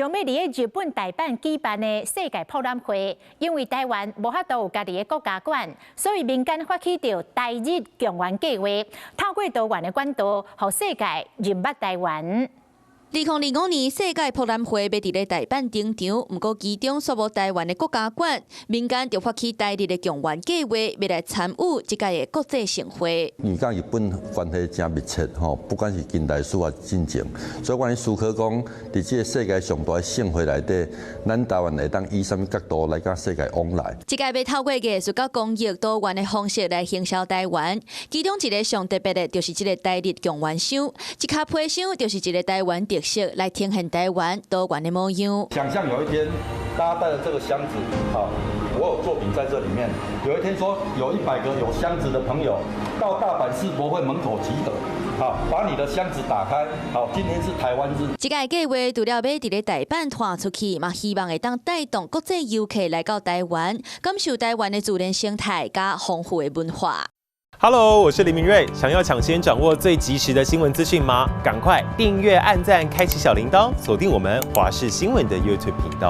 將欲佇咧日本大阪舉辦的世界博覽會，因為台灣無法度有家己的國家館，所以民間發起著台日共圓計劃，透過多元的管道，予世界認捌台灣。2025年世界博覽會欲佇咧大阪登場，毋過其中煞無台灣的國家館，民間就發起台日的共圓計劃，欲來參與這屆的國際盛會。因為佮日本關係誠密切吼，不管是近代史抑戰前，所以阮咧思考講，佇這个世界上大的盛會內底，咱台灣會當以啥物角度來佮世界往來？這屆欲透過藝術佮工藝多元的方式來行銷台灣，其中一个上特別的，就是這个台日共圓箱，一跤皮箱就是一个台灣特色，來呈現台灣多元的模樣。想象有一天，大家帶著這個箱子，好，我有作品在這裡面。有一天說，有100個有箱子的朋友到大阪世博會門口集合，好，把你的箱子打開，好，今天是台灣日。這個計劃除了欲佇咧大阪傳出去，嘛希望會當帶動國際遊客來到台灣，感受台灣的自然生態佮豐富的文化。 Hello，我是林明瑞。想要搶先掌握最及時的新聞資訊嗎？趕快訂閱、按讚、開啟小鈴鐺，鎖定我們華視新聞的 YouTube 頻道。